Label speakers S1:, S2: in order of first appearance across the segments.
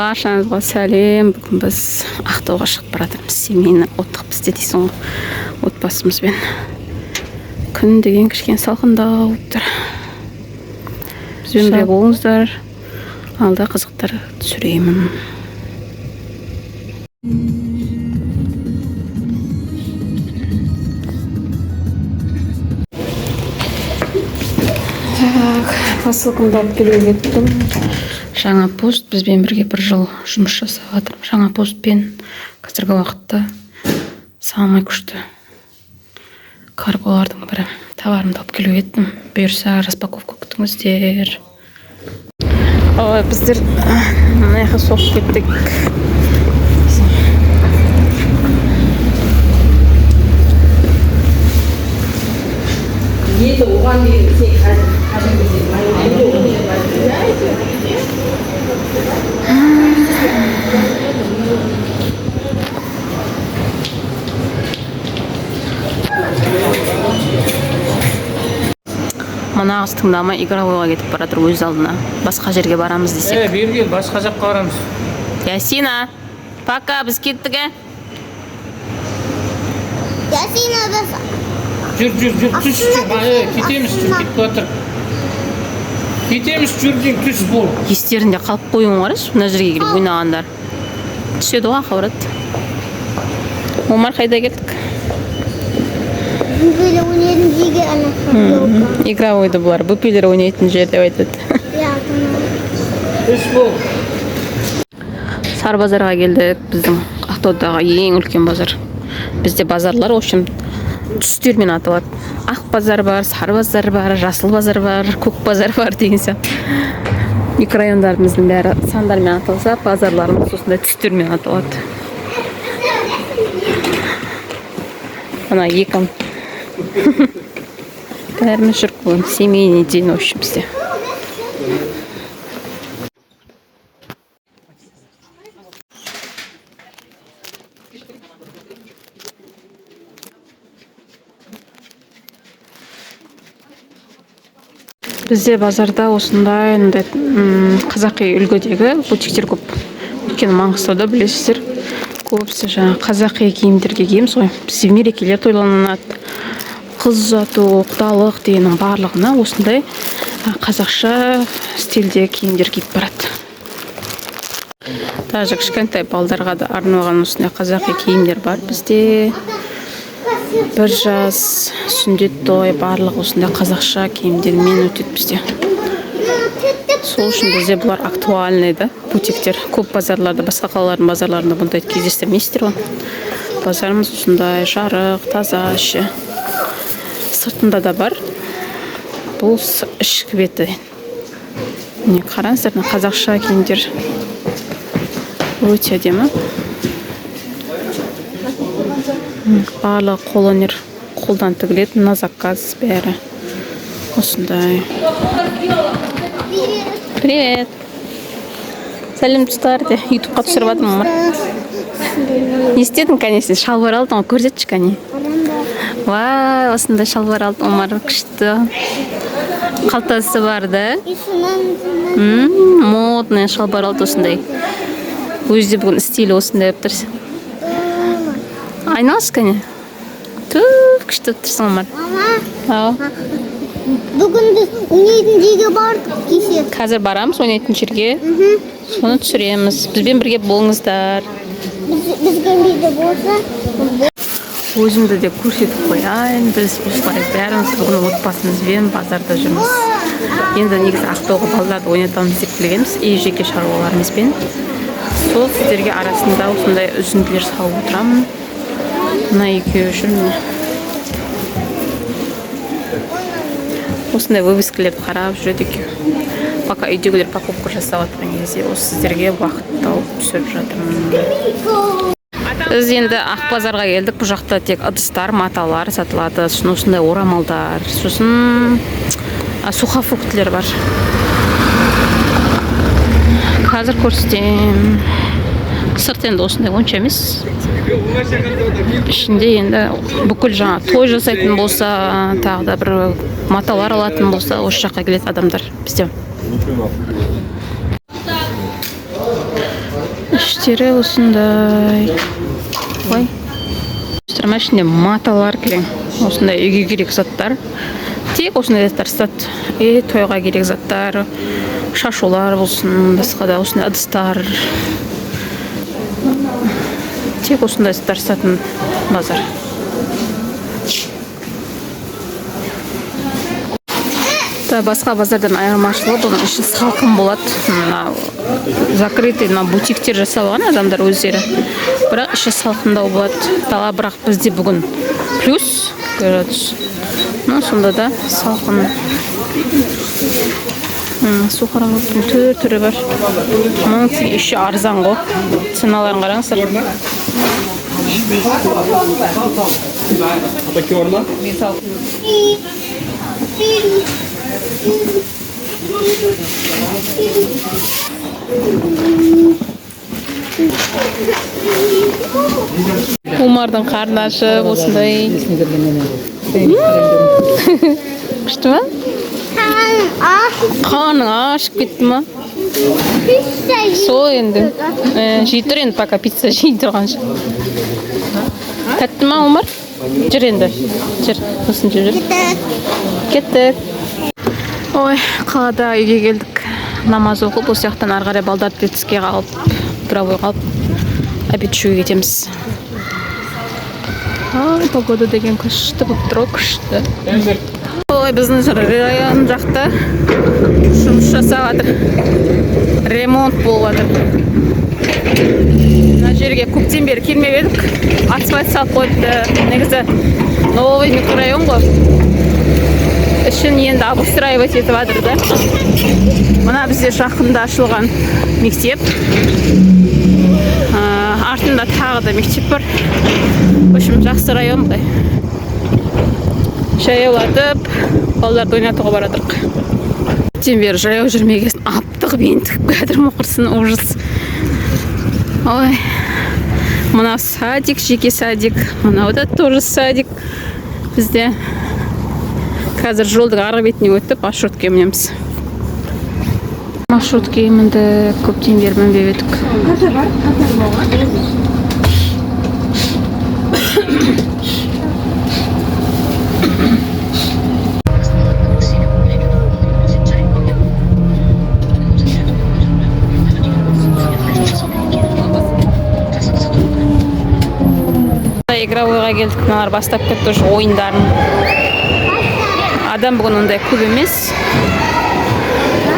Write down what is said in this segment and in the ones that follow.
S1: Баршаңызға сәлем! Бүгін біз Ақтауға шығып бара жатырмыз. Семейный отдых бізде дейсің ғой, отбасымызбен. Күн деген кішкене салқындау болып тұр. Бізбен бірге болыңыздар, алда қызықтар түсіремін. Так, посылкамды алып келуге кеттім. Жаңа пост бізбен бірге бір жыл жұмыс жасап жатыр. Жаңа постпен қазіргі уақытта самый күшті карголардың бірі. Товарымды алып келуге кеттім. Бұйырса, распаковка күтіңіздер. Ой, біздер мына жаққа соғып кеттік.
S2: Енді оған деген сен қазір кезде.
S1: Мына қыз тыңдамай, игровойға кетіп бара жатыр өз алдына. Басқа жерге барамыз десек.
S3: Е, бері кел, басқа жаққа барамыз.
S1: Ясина, пока, біз кеттік, ә?
S4: Ясина, біз
S3: Жүр, жүр, жүр, түс, жүр. Е, кетеміз, жүр, кетіп жатыр. Кетеміз, жүр деймін, түс, бол.
S1: Естерінде қалып қоюын қарашы, мына жерге келіп ойнағандар. Түседі ғой, ақы. Омар, қайда кеттік?
S4: Бөпелер ойнайтын жерге, ана.
S1: Игровойды бұлар бөпелер ойнайтын жер деп айтады.
S4: Иә.
S3: Түс, бол.
S1: Сары базарға келдік, біздің Ақтаудағы ең үлкен базар. Бізде базарлар, в общем, түстермен аталады. Ақ базар бар, сары базар бар, жасыл базар бар, көк базар бар деген сияқты. Микрорайондарымыздың бәрі сандармен аталса, базарларымыз осындай түстермен аталады. Мына екі бәріміз жүріп бүгін, семейный день, в общем, бізде. Бізде базарда осындай мындай қазақи үлгідегі бутиктер көп. Өйткені Маңғыстауда, білесіздер, көбісі жаңағы қазақи киімдерге киеміз ғой. Бізде мерекелер тойланады, қыз ұзату, құдалық дегеннің барлығына осындай қазақша стильде киімдер киіп барады. Даже кішкентай балдарға да арналған осындай қазақи киімдер бар бізде. Бір жас, сүндет той, барлығы осындай қазақша киімдермен өтеді бізде. Сол үшін бізде бұлар актуальный да, бутиктер. Көп базарларда, басқа қалалардың базарларында бұндайды кездестірмейсіздер ғой. Базарымыз осындай жарық, таза іші. Сыртында да бар. Бұл ішкі беті. Міне, қараңыздар, мына қазақша киімдер өте әдемі. Барлығы қолөнер, қолдан тігіледі, на заказ бәрі. Осындай. Привет. Сәлем, достар, де. Ютубқа түсіріп жатырмын, Омар. Не істедің, кәне, сен? Шалбар алдың ғой, көрсетші, кәне. Вай, осындай шалбар алды Омар, күшті. Қалтасы бар да. Модный шалбар алды осындай. Өзі де бүгін стилі осындай болып тұр. Айналшы, кәне. Түф, күшті болып тұрсың, Омар.
S4: Мама,
S1: Ау.
S4: бүгін біз ойнайтын жерге бардық кеше.
S1: Қазір барамыз ойнайтын жерге. Соны түсіреміз. Бізбен бірге болыңыздар.
S4: Бізге видео болса,
S1: Өзімді де көрсетіп қояйын. Біз осылай бәріміз бүгін отбасымызбен базарда жүрміз. Енді негізі Ақтауға балаларды ойнатамыз деп келгенбіз и жеке шаруаларымызбен. Сол сіздерге арасында осындай үзінділер салып отырамын. Мына екеуі жүр, міне. Осындай вывескалерді қарап жүреді екеуі. Пока үйдегілер покупка жасап жатқан кезде, осы сіздерге уақыт тауып түсіріп жатырмын. Біз енді ақ базарға келдік. Бұл жақта тек ыдыстар, маталар сатылады, сосын осындай орамалдар, сосын сухофруктілер бар. Қазір көрсетемін. Сырт енді осындай онша емес, ішінде енді бүкіл жаңа той жасайтын болса, тағы да бір маталар алатын болса, осы жаққа келеді адамдар бізде. Іштері осындай. Ой. Ма, ішінде маталар кілең. Осындай үйге керек заттар. Тек осындай заттар сатады. И тойға керек заттар, шашулар болсын, басқа да осындай ыдыстар. Тек осындай заттар сататын базар. Та басқа базардан айырмашылығы, бұның іші салқын болады. Мына закрытый, мына бутиктер жасап алған адамдар өздері. Бірақ іші салқындау болады. Дала бірақ бізде бүгін плюс градус. Но сонда да салқын. Сухаролықтың түр түрі бар. 1000 теңге, еще арзан ғой. Ценаларын қараңыздар.
S3: Такі орла?
S1: Омардың қарны ашып, осындай. Күшті ма?
S4: Қарным аш.
S1: Қарның ашып кетті ма?
S4: Пицца.
S1: Сол енді. Жей тұр енді, пока пицца жей тұрғанша. Тәтті ма, Омар? Жүр енді. Жүр. Сосын жеп жүр. Кеттік. Ой, қалада үйге келдік. Намаз оқып, осы жақтан ары қарай балдарды детскийге алып, игровойға алып, обед ішуге кетеміз. Ай, погода деген күшті болып тұр ғой, күшті. Ой, біздің район жақта жұмыс жасап жатыр. Ремонт болып жатыр. Мына жерге көптен бері келмеп едік. Асфальт салып қойыпты. Негізі новый микрорайон ғой. Ішін енді обустраивать етіп жатыр да. Мына бізде жақында ашылған мектеп. Артында тағы да мектеп бар. В общем, жақсы район былай. Жаяулатып, балаларды ойнатуға бара жатырмық. Көптен бері жаяу жүрмеген, аптығып ентігіп келатырмын, құрсын, ужас. Ой, мынау садик, жеке садик, мынау да тоже садик. Бізде қазір жолдың арғы бетіне өтіп, маршрутке мінеміз. Маршрутке міндік, көптен бері мінбеп едік. Игровойға келдік, мыналар бастап кетті уже ойындарын. Адам бүгін ондай көп емес.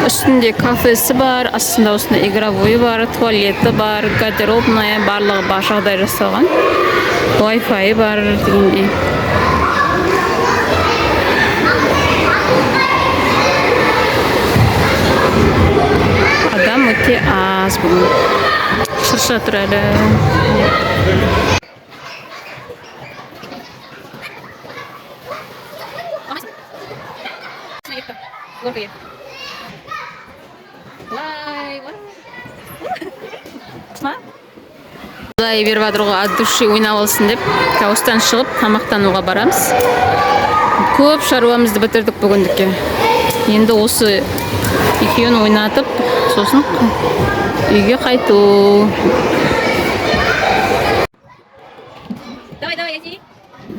S1: Үстінде кафесі бар, астында осындай игровой бар, туалеті бар, гардеробная, барлығы бар, жағдай жасалған. Wi-Fi бар дегендей. Адам өте аз бүгін. Шырша тұр әлі. Былай беріп жатыр ғой, от души ойнап алсын деп. Осыдан шығып тамақтануға барамыз. Көп шаруамызды бітірдік бүгіндікке. Енді осы екеуін ойнатып, сосын үйге қайту. Давай, давай, Яси.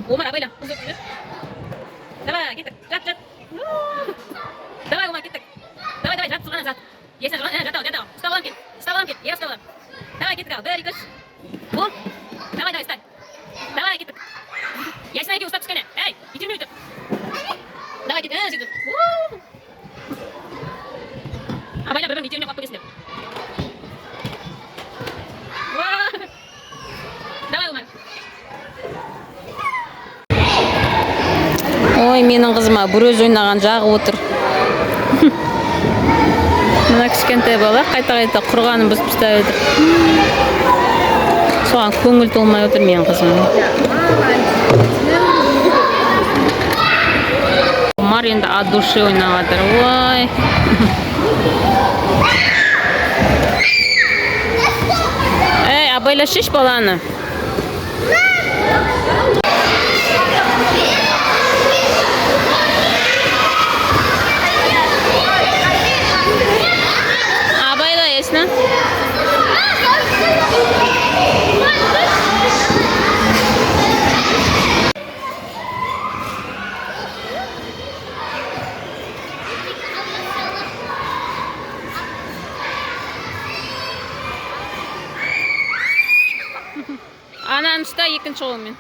S1: Омар, абайла. Давай, кеттік. Жат, жат. Давай, Омар, кеттік. Давай, давай, жат, тұрғана жат. Есіне тұрған, жат, жат, ұстап аламын, кет. Ұстап аламын, кет. Иә, ұстап аламын. Давай, кеттік, ал. Бір, екі, үш. Бол. Давай, давай, ұстай. Давай, кеттік. Ясина екеуі ұстап түскене. Ей, итермей өйтіп. Давай, кет, сөйтіп. Абайла, бір-бірін итермей қалып кетесің деп. Давай, Омар. Ой, менің қызыма бір өзі ойнаған жағы отыр. Мына кішкентай бала қайта-қайта құрғанын бұзып тастап отыр. Соған көңіл толмай отыр менің қызым. Омар енді от души ойнап жатыр. Ой. Ей, абайлашшы баланы. Абайла, Ясина. Ананы ұста екінші қолыңмен.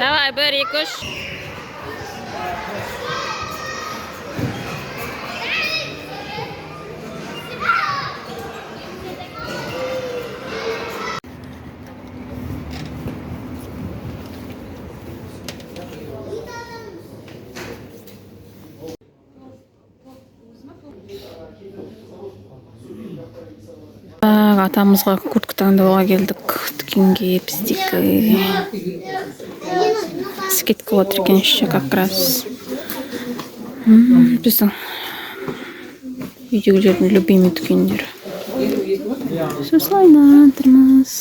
S1: Давай, бір, екі, үш. Так, атамызға куртка таңдауға келдік дүкенге. Біздікі скидка отыр екен еще как раз. Біздің үйдегілердің любимый дүкендері. Осылай тұрмыз.